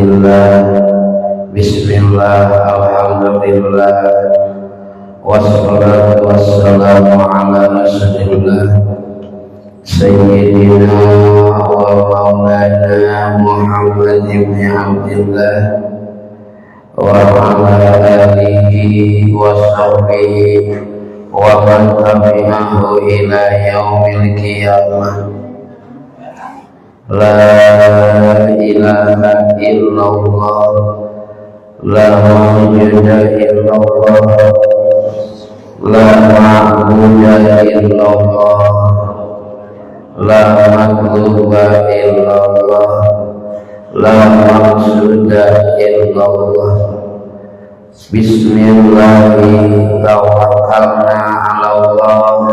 Alhamdulillah. Bismillah, alhamdulillah, wassalatu wassalamu ala rasulillah sayyidina wa maulana Muhammad ibn Abdillah wa ala alihi wa sahbihi wa man tabi'ahu ila yaumil qiyamah. La ilaha illallah, la mawjuda illallah, la ma'buda illallah, la matluba illallah, la maqsuda illallah. Bismillahi tawakkalna ala Allah,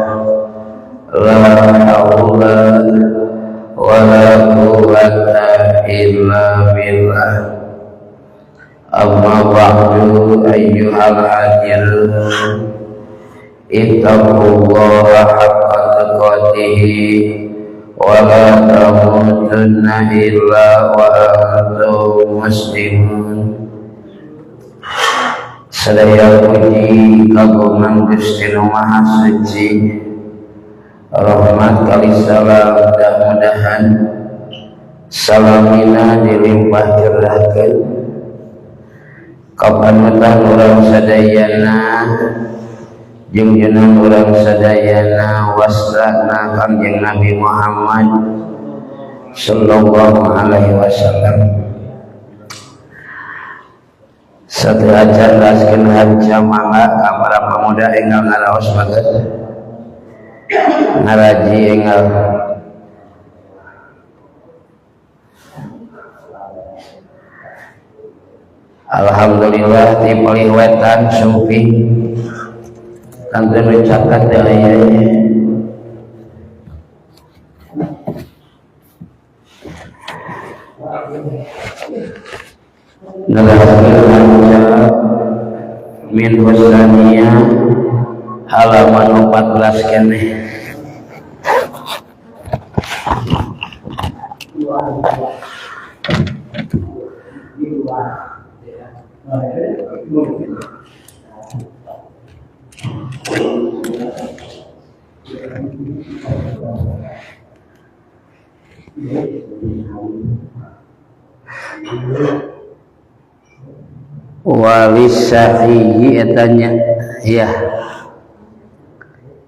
la hawla wa la quwwata illa billah. Amma ba'du, ayyuhal hadirin, ittaqullaha haqqa tuqatih wa la tamutunna illa wa antum muslimun. Sadaya puji kagungan Gusti Nu Maha Suci, rahmat kali salam mudah-mudahan salamina dilimpah curahkeun ka panutan urang sadayana jeung jeneng urang sadayana wasrana Kangjeng Nabi Muhammad sallallahu alaihi wasallam. Satu acan raskeun harca mangga ka para pemuda enggal ngaraos baget ngaraji enggal. Alhamdulillah di palih wetan supi kantun caket teh aya. Neraskeun min husania halaman 14 keneh. Walisahihi etanya ya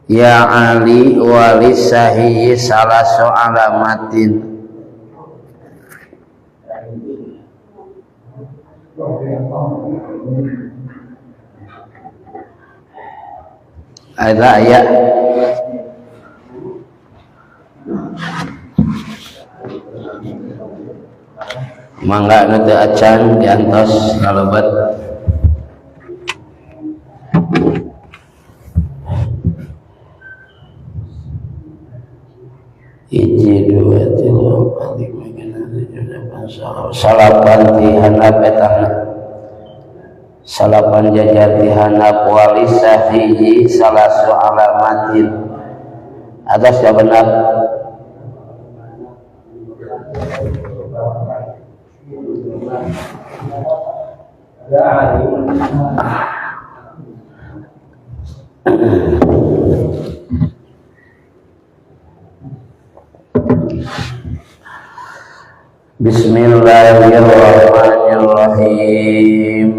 ya Ali walisahihi salasu alamatin. Ada ayat mangga nu teu acan diantos kalebet. Hiji dua tilu opat lima genep tujuh delapan salapan ti handap etana salapan jajar ti handap walisahihi salasu alamatin atas ya benar. Bismillahirrahmanirrahim.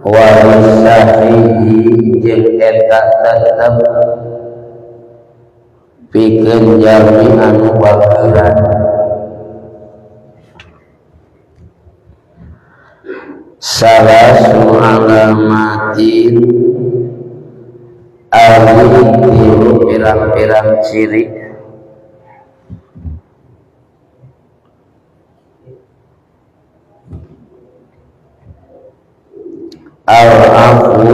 Walisahihi jeung eta tetep pikeun jalmi anu bageuran. Salasu alamatin ari tilu pirang-pirang ciri. Al-afu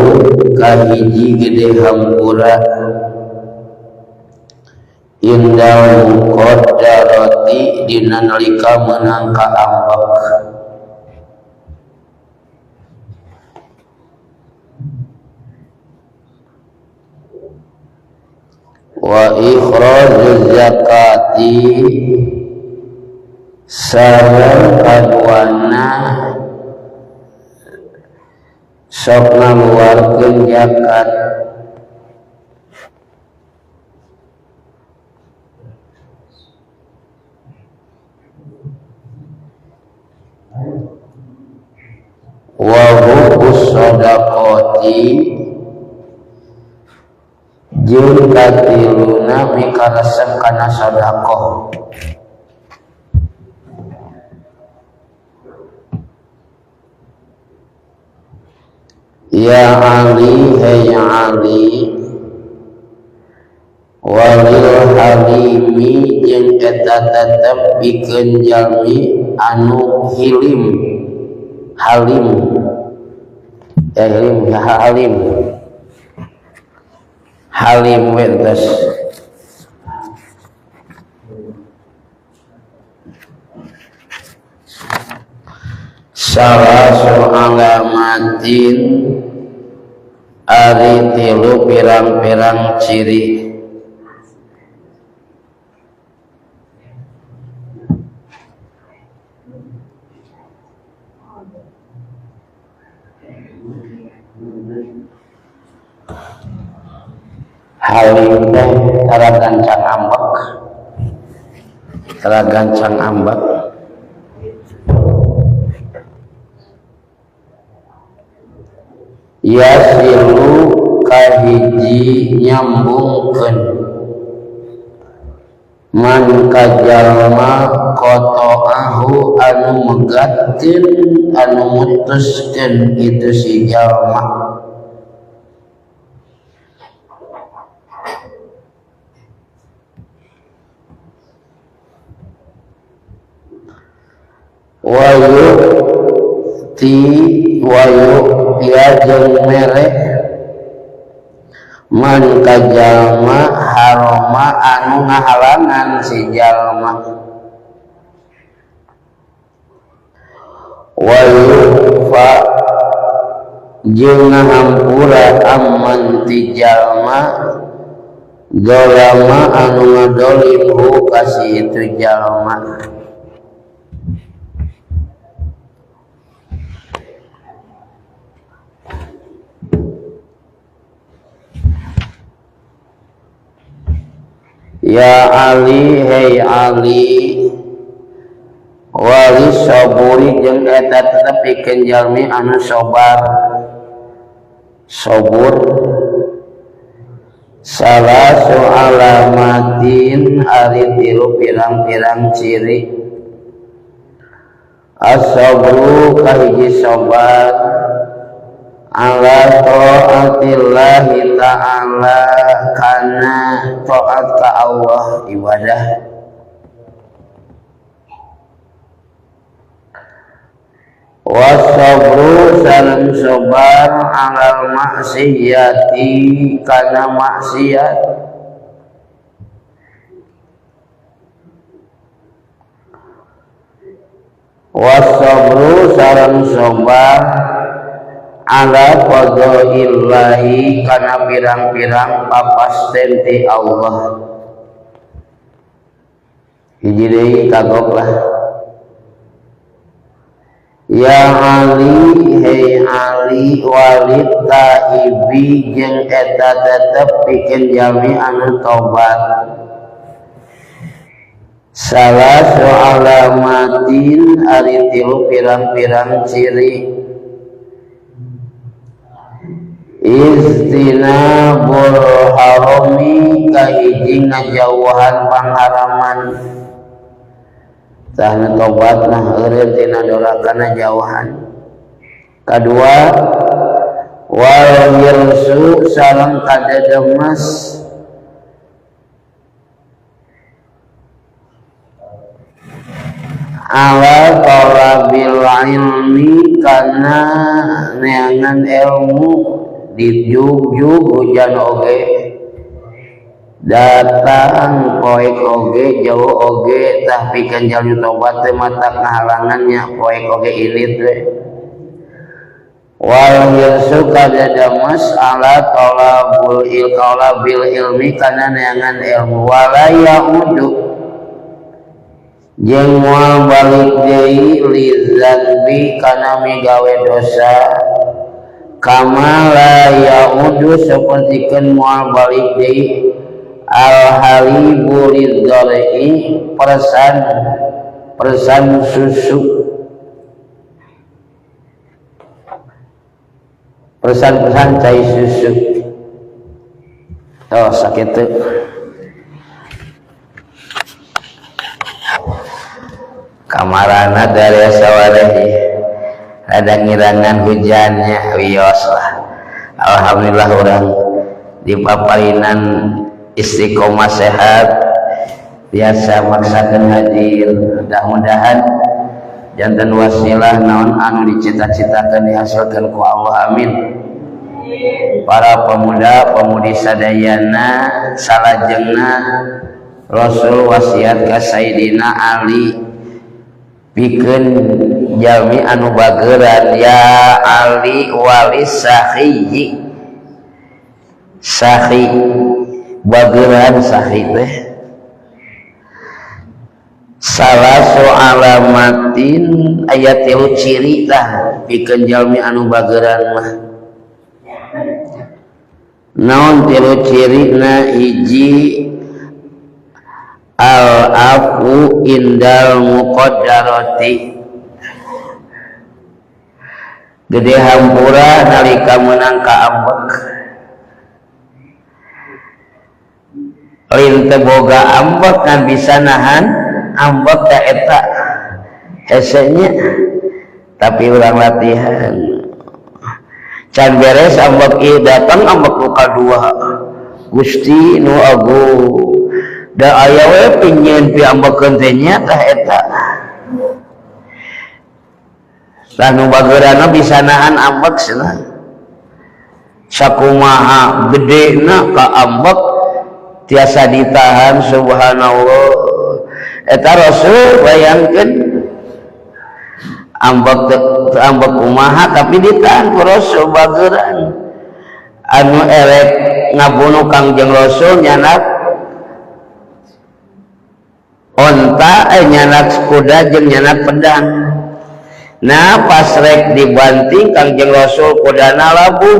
kahiji gede hampura indal muqaddarati dina nalika meunang kaambek. Wa ikhrajuz zakati Sareng kaduana sok ngaluarkeun zakat. Wa hubbus shadaqati jeung katiluna mikaresep kana sedekah. Ya Ali, hey Ali, walil halimi jeung eta tetep pikeun jalmi anu hilim, halim, ya hilim, ya halim, halim wentes. Salasu alamatin ari tilu pirang-pirang ciri. Halim teh tara gancang ambek, tara gancang ambek. Yasilu kahiji nyambungkeun man kajalma qata'ahu anu megatkeun anu mutuskeun itu si jalma. Wayu ti wayu ya jeung mere man kajalma haroma anu ngahalangan si jalma. Wayu fa jeung ngahampura amman ti jalma dolama anu ngadolim hu ka si itu jalma. Ya Ali, hey Ali, wali saburi jeung eta tetep pikeun jalmi anu sabar, sabur. Salasu alamatin ari tilu pirang-pirang ciri. As-sabru kahiji sabar ala taatillahi ta'ala kana taat ka Allah ibadah. Wasabru sareng sabar alal maksiati kana maksiat. Wasabru sareng sabar ala qadaillahi kana pirang-pirang papasten ti Allah. Hiji deui kagok lah. Ya Ali, hey Ali, walid taibi jeung eta tetep pikeun jalmi anu tobat. Salasu alamatin ari tilu pirang-pirang ciri. Istinabul harami kahiji ngajauhan pangharaman. Tah nu tobat mah eureun tina dorakana jauhan. Kadua wal hirsu sareng kadedemes ala talabil ilmi kana neangan ilmu dijugjug hujan oge datang poek oge jauh oge tah pikeun jalmi tobat teh mata ngahalangannya poek oge ilit we. Wal hirsu kadedemes ala talabul ilmi kana neangan ilmu. Wala yaudu Jeung moal balik deui lidzanbi kana migawe dosa kama la yaudu sapertikeun moal balik deui al halibu lidzal'i persan susu persan-persan cai susu. Oh sakitu. Kamarana dari sawareh ada ngirangan hujannya wios lah. Alhamdulillah orang di paparinan istiqomah sehat biasa maksakeun hadir. Mudah-mudahan janten wasilah naon anu dicita-citakeun dihasilkeun ku Allah, amin. Para pemuda pemudi sadayana salajengna Rasul wasiat ka Sayyidina Ali pikeun jalmi anu bageran ya Ali wali sahiyi sahi bageran sahi teh salah so alamatin aya tilu ciri tah pikeun jalmi anu bageran mah. Naon tilu cirina? Hiji al-afu indal muqaddarati gede hampura nalika meunang ka ambek lain teu boga ambek kan bisa nahan ambek ka eta hese nya tapi urang latihan can beres ambek ieu datang ambek nu kadua Gusti nu agung da aya we pinjeun piambekeun teh nya tah eta tah nu bageurana bisa nahan ambek cenah sakumaha gedena ka ambek tiasa ditahan subhanallah. Eta Rasul bayangkeun ambek teu ambek kumaha tapi ditahan ku Rasul bageuran anu erek ngabunuh Kangjeng Rasul nyanak onta nyanak kuda jeung nyanak pedang. Nah pas rek dibanting Kangjeng Rasul kudana labuh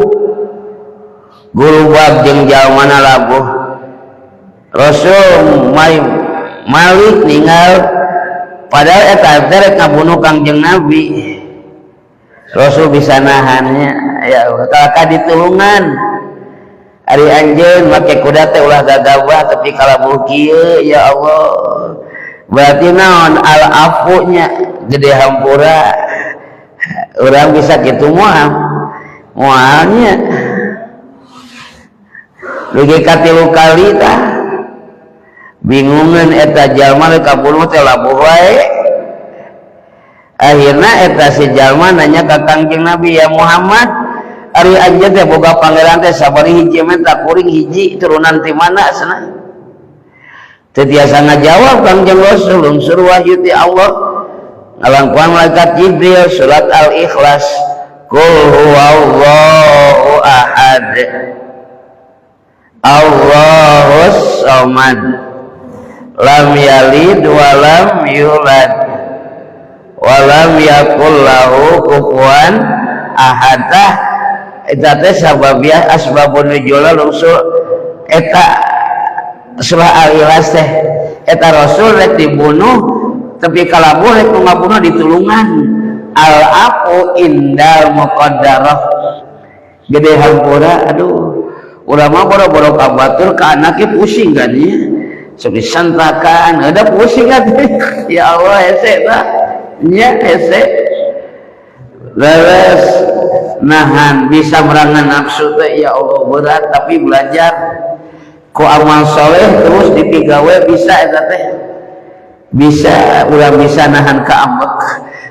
gurubag jeung jalmana labuh. Rasul Malik ninggal padahal eta teh rek ngabunuh Kangjeng Nabi. Rasul bisa nahannya ya Allah ka ditulungan ari anjeun make kuda teh ulah gagabah tapi kalabuh kieu ya Allah. Berarti naon al-afunya gede hampura orang bisa gitu moal moalnya dugi ka tilu kali tah bingungan eta jalma rek kabunuh teh labuh wae. Akhirna eta si jalma nanya ka Kangjeng Nabi ya Muhammad ari anjeun teh boga pangeran teh sabari hiji menta kuring hiji turunan ti mana cenah. Teu tiasa ngajawab Kangjeng Rasul unsur wahyu ti Allah ngalangkuan malaikat Jibril surat Al-Ikhlas qul huwallahu ahad Allahus samad lam yalid wa lam yulad wa lam yakul lahu kufuwan ahad. Eta teh sababiah asbabun nuzul lungsur eta surah Al-Ikhlas teh eta Rasul rek dibunuh tapi kalabuh rek ngabunuh ditulungan al-afu indal muqaddarah gede hampura. Aduh urang mah boro-boro ka batur ka anake pusing kan nya sok disantakan ada pusing kan ya Allah hese tah nya hese leres nahan bisa merangan nafsu teh ya Allah berat tapi belajar ku amal soleh terus dipigawe bisa eta teh bisa urang bisa nahan ka ambek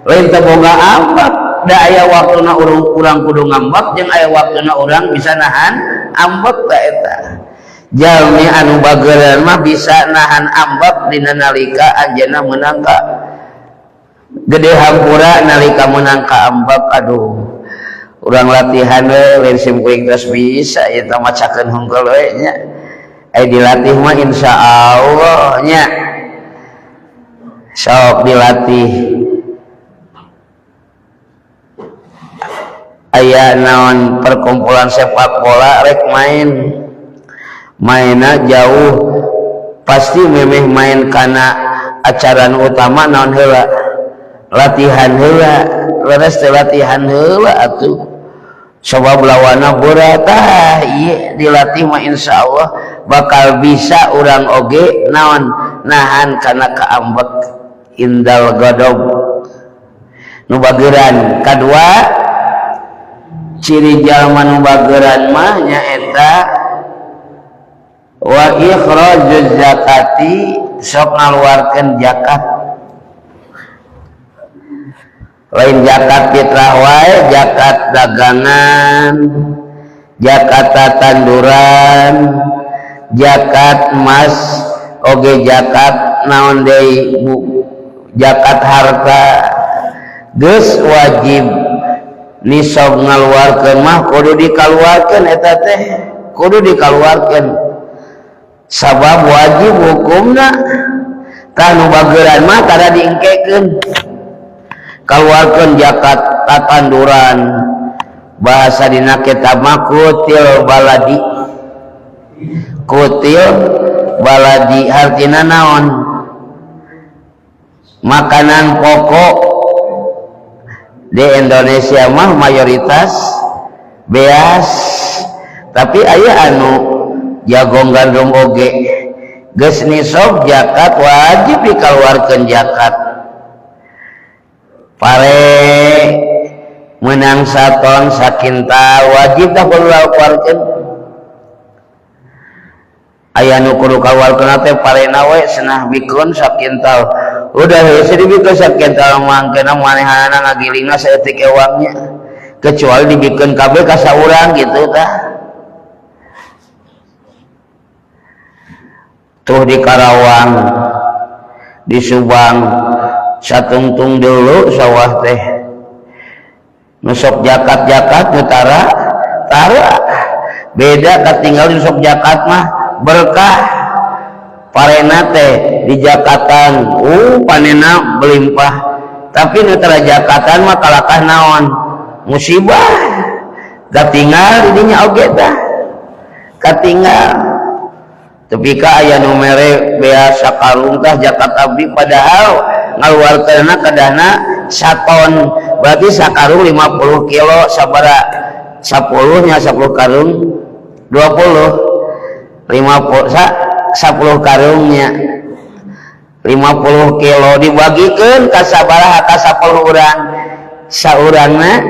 lain teu boga ambek da aya waktuna urang kudu ngambek jeung aya waktuna urang bisa nahan ambek ta eta jalmi anu bageureun mah bisa nahan ambek dina nalika anjeunna meunang ka gede hampura nalika meunang ka ambek. Aduh urang latihan we lain sim kuring geus bisa ieu teh macakeun hungkul we nya dilatih mah insyaallah nya. Sok dilatih aya naon perkumpulan sepak bola rek main mainna jauh pasti memeh main kana acara utama naon heula latihan heula leres teh latihan heula atuh sabab lawanna berat tah ieu dilatih mah insyaallah bakal bisa urang oge naon nahan kana kaambek indal godob nu bageran. Kadua ciri jalma nu bageran mah nyaeta wa ikhrajuz zakati sok ngaluarkeun zakat lain zakat fitrah wae zakat dagangan zakat tanduran zakat emas oge zakat naon deui zakat harta geus wajib nisab ngaluarkeun mah kudu dikaluarkeun eta teh kudu dikaluarkeun sabab wajib hukumna tah nu bageran mah tara diengkekeun kaluarkeun zakat tatanduran bahasa dina kitab mah kutil baladi kutil baladi artina naon makanan pokok di Indonesia mah mayoritas beas tapi aya anu jagong gandum oge geus nisab zakat wajib dikaluarkeun zakat pare menang saton sakintal wajib tah kudu kaluarkeun aya nu kudu kaluarkeun teh parena we senah bikeun sakintal udah hese dibikeun sakintal mangkeuna manehanana ngagilingna saeutik ewangnya kecuali dibikeun kabeh ka saurang gitu tah. Tuh di Karawang di Subang satungtung dulu sawah teh nusok jakat-jakat utara tara beda katinggal nusok jakat mah berkah parena teh di jakatan panena belimpah tapi nu tara jakatan mah kalakah naon musibah katinggal didinya oge tah katinggal tepi ka aya nu mere bea sakarung tah zakat abdi padahal ngaluarkeunna kadahna saton berarti sakarung 50 kilo sabara 10 nya 10 karung 20 50 sa 10 karungnya 50 kilo dibagikeun ka sabaraha ka 10 urang saurangna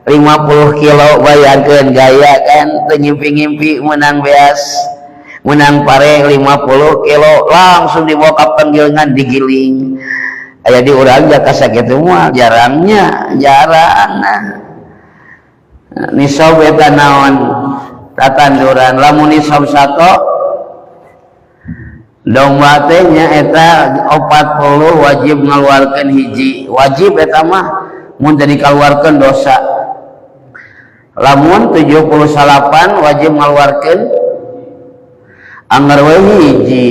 50 kilo bayangkeun gaya kan teu ngimpi-ngimpi menang beas menang pare 50 kilo langsung dibawa ka panggilingan digiling aya di urang jaka sakitu mah jarangnya jarang nah nisab eta naon tatanduran lamun nisab sato domba teh nya eta 40 wajib ngaluarkeun hiji wajib eta mah mun teu dikaluarkeun dosa lamun 78 wajib ngaluarkeun anggar we hiji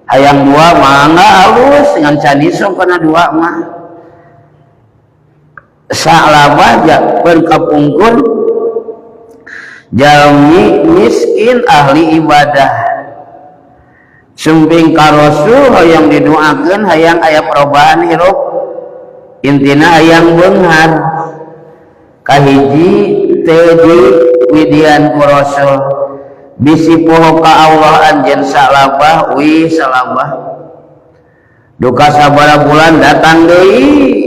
hayang dua mangga alus ngan canisong kana dua mah salabah pun kapungkur jalmi miskin ahli ibadah sumping ka Rasul hayang didoakeun hayang aya perubahan hirup intina hayang beunghar kahiji teu di widian ku Rasul bisi poho ka Allah anjeun salabah wi salabah duka sabaraha bulan datang deui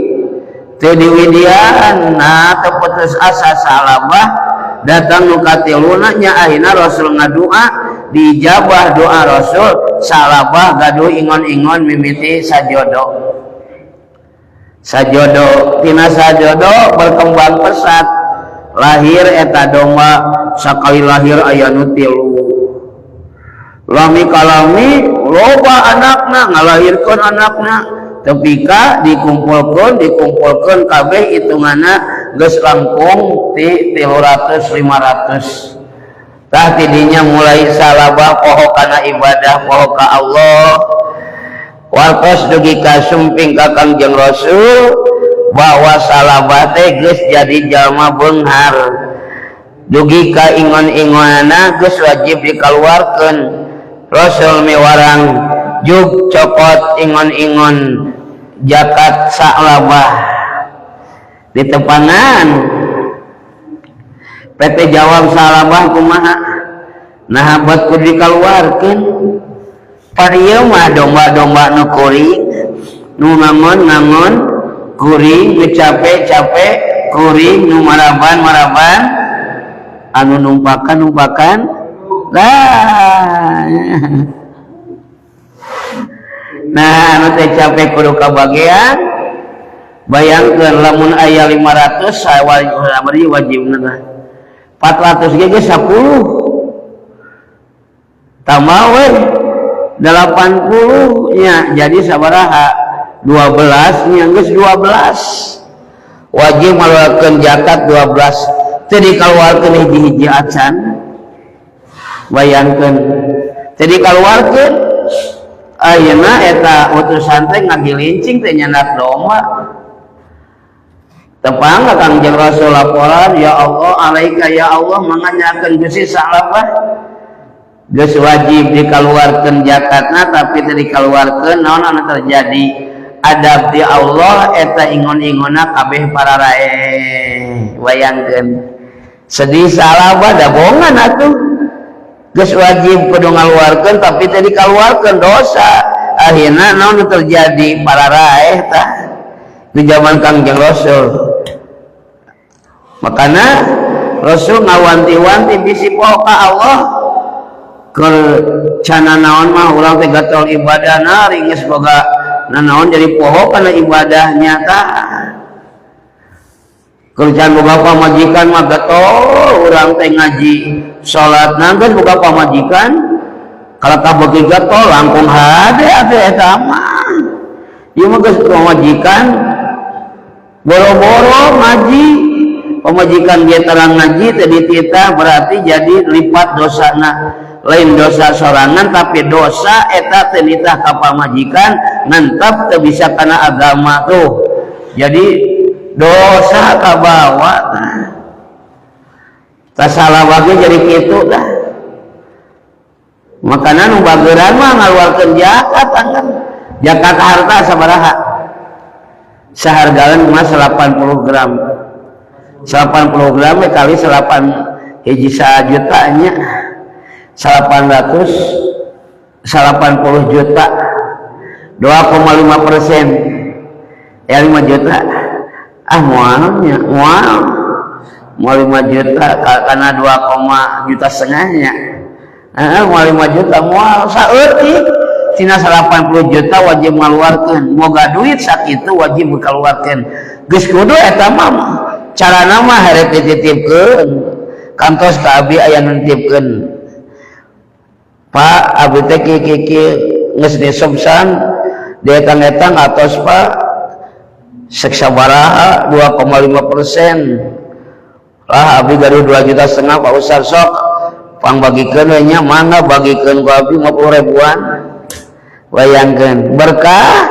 teu diwidian nah teu putus asa salabah datang nu katiluna nya akhirna Rasul ngadua diijabah doa Rasul salabah gaduh ingon-ingon mimiti sajodo sajodo tina sajodo berkembang pesat lahir eta domba sakali lahir aya nu tilu lami kalami loba anakna ngalahirkeun anakna tepi ka dikumpulkeun kabeh hitunganna geus langkung ti 300 500 tah tidinya mulai salabah poho kana ibadah poho ka Allah Wartos dugi ka sumping ka Kangjeng Rasul bahwa Sa'labah teh geus jadi jalma beunghar, dugi ka ingon-ingonana geus wajib dikaluarkeun. Rasul miwarang jug cokot ingon-ingon zakat Sa'labah di tepangan. PT jawab Sa'labah, "Kumaha, nah buat kudu dikaluarkeun? Pan ieu mah domba-domba nu kuring, nu ngangon-ngangon kuring, nu capek-capek kuring, nu maraban-maraban, anu numpakan-numpakan lah." Nah, anu teh capek kudu kabagian. Bayangkeun lamun aya 500 wajib, wajibna 400 ge 10, tambah we 80 nya jadi sabaraha? 12 nya. Geus 12, wajib ngaluarkeun zakat 12. Teu dikaluarkeun hiji-hiji acan. Bayangkeun teu dikaluarkeun. Ayeuna eta utusan teh ngagilincing teh nyandak domba, tepang ka Kangjeng Rasul, laporan, "Ya Allah, alaika ya Allah, manganyakeun Gusti, Sa'labah geus wajib dikaluarkeun zakatna tapi teu dikaluarkeun." Naon anu terjadi? Adab di Allah eta ingon-ingonna kabeh pararaeh. Bayangkeun sedih Sa'labah, da bongan atuh, geus wajib kudu ngaluarkeun tapi teu dikaluarkeun, dosa. Akhirna naon nu terjadi? Pararaeh tah di zaman Kangjeng Rasul. Makana Rasul ngawanti-wanti, bisi poho ka Allah. Keur cana naon mah urang teh gatel ibadah, geus boga nanaon jadi poho kana ibadahnya tah. Kerjaan boga pamajikan mah getol urang teh ngaji, salat. Geus boga pamajikan, kalau kabeuki getol langkung hade atuh eta mah. Ieu mah geus pamajikan, boro-boro ngaji, pamajikan dia terang ngaji teh dititah, berarti jadi lipat dosana. Lain dosa sorangan, tapi dosa eta teh nitah ka pamajikan, ngantap teu bisa kana agama tuh, jadi dosa kabawa. Tak salah bagi jadi kitu dah. Makana nu bageran mah ngaluarkeun zakat. Anggar zakat harta sabaraha? Sahargaan emas 80 gram, 80 gram kali 8 hiji juta nya 880 juta, 2,5% ya 5 juta. Ah, mualnya mual mau 5 juta karena 2, juta setengahnya. Ah, mau 5 juta mual saeutik tina 80 juta wajib ngaluarkeun. Moga duit sakitu wajib keluarkeun, geus kudu eta mah. Carana mah heret dititipkeun kantos ka abi, aya nu nitipkeun, "Pak, abi teh kieu kieu, geus nisabsan dietang-etang atos, Pak, sek sabaraha 2,5% lah. Abi gaduh 2 juta setengah, Pak Ustaz, sok pangbagikeun we nya, mangga bagikeun ku abi 50 ribuan." Bayangkeun berkah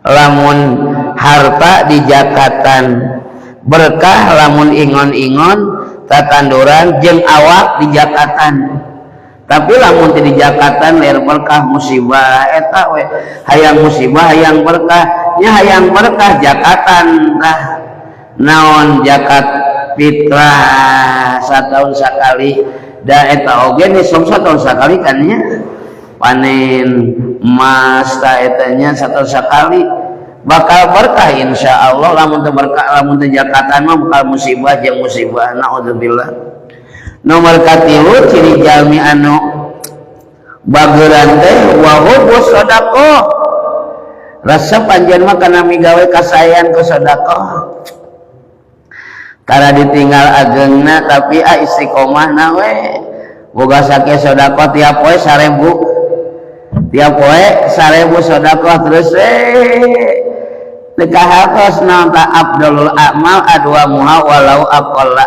lamun harta dijakatan, berkah lamun ingon-ingon, tatanduran jeung awak dijakatan. Tapi lamun teu dijakatan, lain berkah, musibah eta we. Hayang musibah, hayang berkah nya? Hayang berkah, jakatan tah. Naon? Zakat fitrah satahun sakali. Da eta oge nisab satahun sakali kan nya. Panen emas ta eta nya satahun sakali, bakal berkah insya Allah. Lamun teu berkah, lamun teu jakatan mah bakal musibah jeung musibah, naudzubillah. Nomor katilu, ciri jalmi anu bageran teh wa hubbus sedekah, resep anjeun mah kana migawe kasayan ku sedekah. Tara ditinggal agengna, tapi ah, istiqomahna we. Boga sake sedekah tiap poe 1000, tiap poe 1000 sedekah terus we teu kahartos. Naon ta? Afdalul a'mal adwamuha walau aqalla.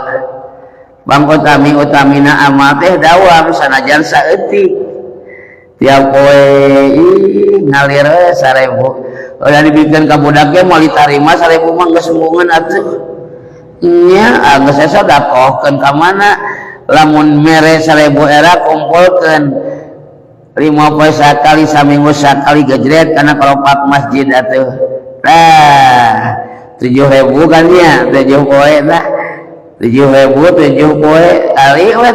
Bang utami utamina amal teh dawam sanajan saeutik. Tiap poe ih ngalir we 1000. Udah dibikeun ka budak ge moal ditarima 1000 mah geus embungeun atuh. Nya geus sedekahkeun ka mana? Lamun mere 1000 era kumpulkeun 5 poe sakali saminggu sakali gejret kana kelopak masjid atuh. Tah 7000 kan nya 7 poe tah. 7000 7 poe kali we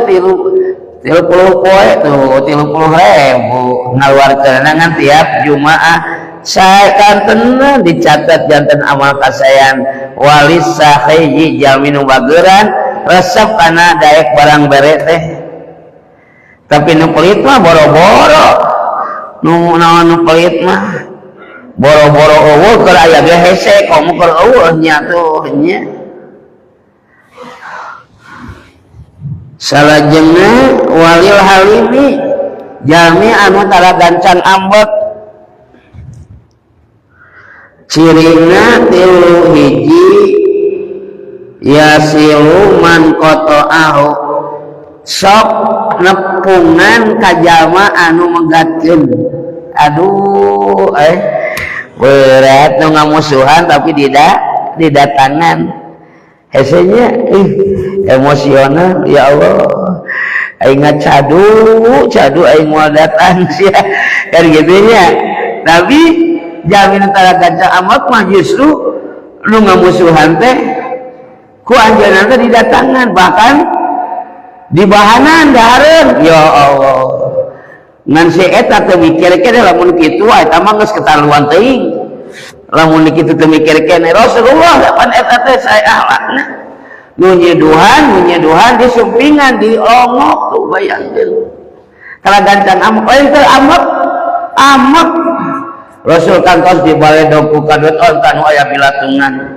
30 poe tuh 30.000 ngaluarkeun ngan tiap Jumaah. Sakantenan dicatat janten amal kasayan walis sahiji jalmi nu bageran resep kana daek barang bere teh. Tapi nu pelit mah boro-boro nu naon nu pelit mah boro-boro eueuh keur aya ge hese komo keur eueuh nya tuh nya. Salajengna walil halimi jalmi anu tara gancang ambek cirina 3 hiji yasilu man qata'ahu sok nepungan ka jalma anu megatkeun. Aduh berat nu ngamusuhan tapi tidak didatangan hesenya ih emosional ya Allah aing cadu cadu aing moal datang sia kan gitu nya. Tapi jamin tara gancang amat mah justru nu ngamusuhan teh ku anjeunna teh didatangan bahkan dibahanan dahareun ya Allah ngan si eta teu mikir keneh lamun kitu eta mah geus ketaluan teuing lamun kitu teu mikir keneh Rasulullah pan eta teh sae ahlakna nu nyeduhan disumpingan diongok tuh bayangkeun kalau gancang amek lain teu amek amek Rasul kantos di baledog ku kadut onta nu aya bilatungan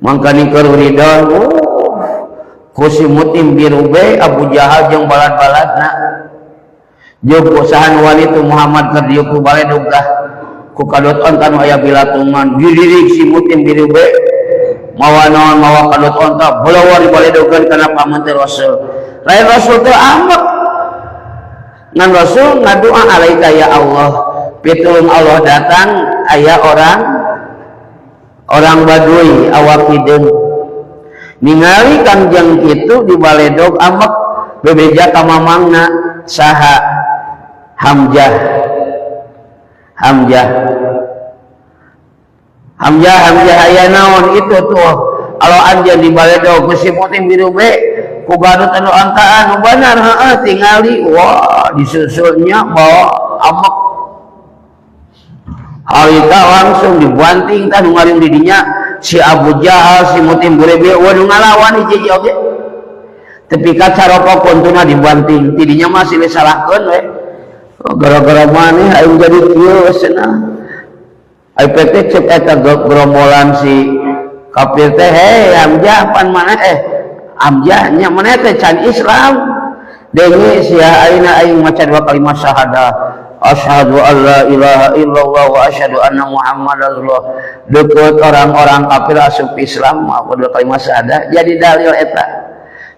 mangkani keur ridho ku si Mutim birube Abu Jahal jeung balad-baladna jeung sahan wali tu Muhammad keur dieu ku baledog tah ku kadut onta nu aya bilatungan dilirik si Mutim birube mawa naon mawa kadut onta belawa di baledogan kana pamanti Rasul lain Rasul teh amek ngan Rasul ngadoa alaika ya Allah pitulung Allah datang aya orang Baduy awak hideung ningali Kangjeng kitu di baledog amek bebeja ka mamangna saha Hamzah Hamzah Hamzah Hamzah aya naon itu tuh kalau anjeun di baledog ku si Mutim birube ku gadut anu angkaan nu benar heeh tingali wah disusulnya bawa amek harita langsung dibanting tah nu ngaring di dinya si Abu Jahal si Mutim birube wah nu ngalawan hiji-hiji oge tepi ka caropok kuntuna dibanting tidinya masih disalahkeun we gara-gara maneh aing jadi kieu cenah ai PT cek eta gerombolan si kafir teh hei Hamzah pan maneh Hamzah nya maneh teh can Islam denge sia ayeuna aing maca dua kalimat syahadah asyhadu an la ilaha illallah wa asyhadu anna muhammadar rasulullah deukeut orang-orang kafir asup Islam apa dua kalimat syahadah jadi dalil eta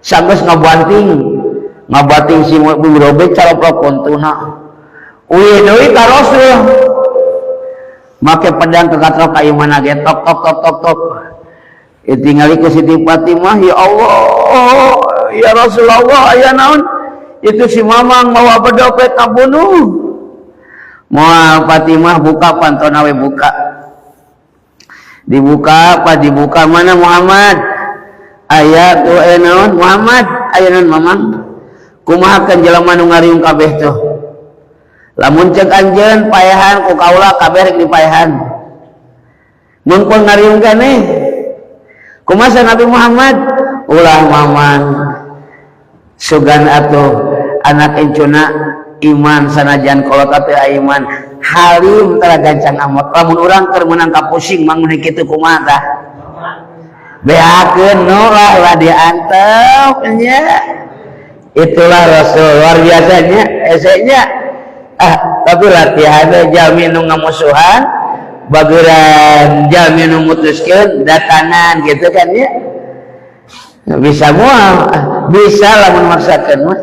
sanggeus ngabanting si Mu'min caroprok kuntuna uih deui ka Rasul make pedang ke katrok ka imana ge tok tok tok tok tok tingali ku Siti Fatimah ya Allah ya Rasulullah aya naon itu si mamang mawa bedog we kabunuh moal Fatimah buka pantona we buka dibuka apa dibuka mana Muhammad aya tuh aya naon Muhammad aya naon mamang kumaha kan jelema nu ngariung kabeh tuh lamun cek anjeun paehan ku kaula kabeh rek dipaehan mun pun ngariung keneh kumaha Nabi Muhammad ulah mamang sugan atuh anak encuna iman sanajan kolot teh iman halim tara gancang amat lamun urang keur meunang ka pusing mangun kitu kumaha tah beakeun nu lah diantep nya itulah Rasul luar biasanya esenya tapi latihan jalmi nu ngamusuhan bageran jalmi nu mutuskeun datangan gitu kan ya bisa moal bisa lamun maksakeun mah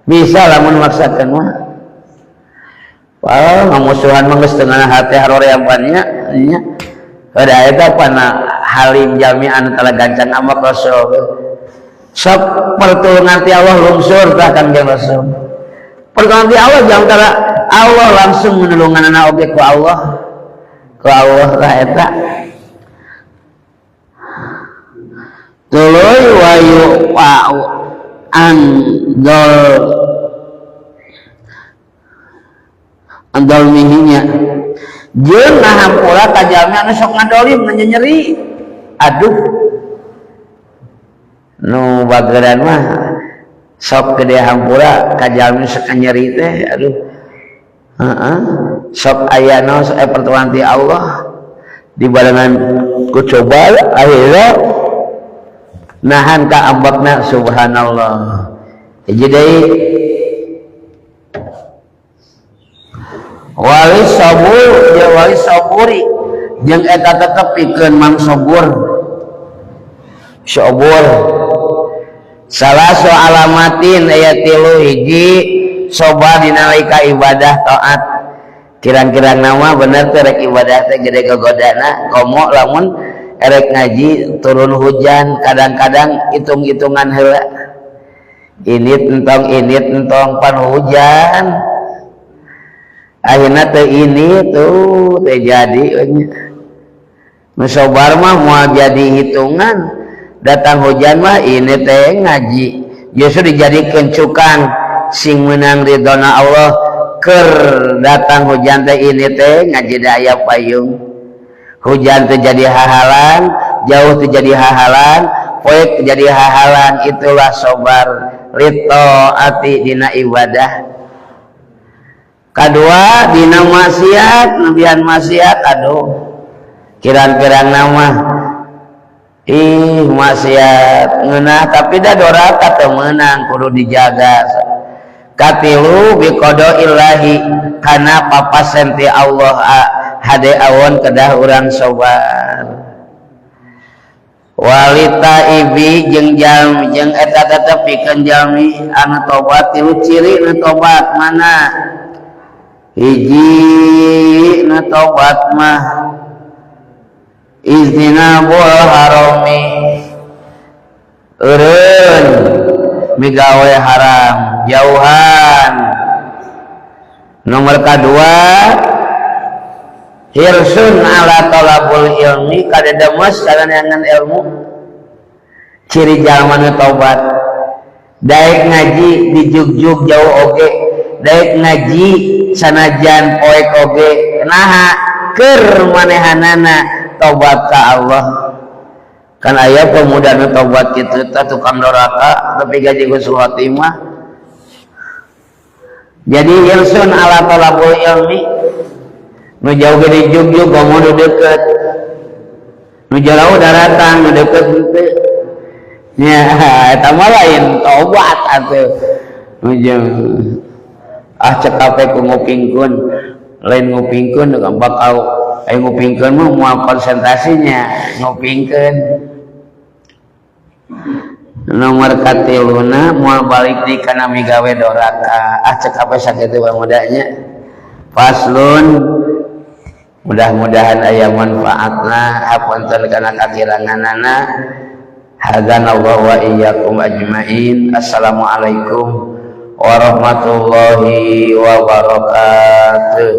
bisa lamun maksakeun mah. Wah, ngamusuhan mah geus teu ngeunah hate haroream nya nya. Ada eta pana halim jalmi anu tala gancang ambek Rasul. Sok pertolongan ti Allah lungsur tah Kangjeng Rasul. Pertolongan ti Allah jang tara Allah langsung menulunganana oge ku Allah. Ku Allah lah eta. Tuluy wayu wa andol andol mihinya jeung ngahampura ka jalmi anu sok ngadolim nu nyeri. Aduh, nu bageran mah sok gede hampura ka jalmi sok nyeri teh. Aduh, heeh, sok aya naon pertolongan ti Allah dibarengan ku coba akhirnya nahan ka ambekna. Subhanallah. Hiji deui wali sabur jeung wali saburi jeung eta tetep pikeun mang sabur. Sabur salah alamatin aya 3 hiji soba dina nalika ibadah taat. Kirang-kirang nama bener teh rek ibadah teh gede gogodana komo lamun erek ngaji turun hujan kadang-kadang hitung-hitungan heula init entong pan hujan akhirna teh ini tuh teh jadi nu sobar mah moal jadi hitungan datang hujan mah ini teh ngaji justru dijadikeun cukang sing meunang ridhona Allah. Keur datang hujan teh ini teh ngaji da aya payung hujan teh jadi hahalan jauh teh jadi hahalan poek jadi hahalan. Itulah sobar litaati dina ibadah. Kadua dina maksiat nebian maksiat. Aduh, kirang-kirang nama ih maksiat ngeunah tapi da doraka teu meunang kudu dijaga. Katilu biqada illahi kana papasen ti Allah hade awon kedah urang sobar. Walita ibi jeung jalmi jeung eta tetep pikeun jalmi anu tobat. Tilu ciri nu tobat mana? Hiji nu tobat mah iznina bul harami eureun migawe haram jauhan. Nomor kedua hirsun ala talabul ilmi kadedemes kana ilmu. Ciri jalma nu tobat daek ngaji dijugjug jauh oge daek ngaji sanajan poek oge naha keur manehanana tobat ka Allah. Kan aya pemuda nu tobat kitu teh tukang doraka tapi gaji husnul khotimah. Jadi hirsun ala talabul ilmi nu jauh ge dijugjug komo nu deukeut nu jauh daratan nu deukeut henteu nya eta mah lain tobat atuh. Nu jauh ah cekap ku ngupingkeun lain ngupingkeun bakal ngupingkeun mah moal konsentrasinya ngupingkeun. Nomor katiluna moal balik di kana migawe doraka. Ah cekap sakitu pamudanya. Faslun mudah-mudahan aya manfaatna hapunten kana kakiranganana. Hadanallahu wa iyyakum ajmain. Assalamualaikum warahmatullahi wabarakatuh.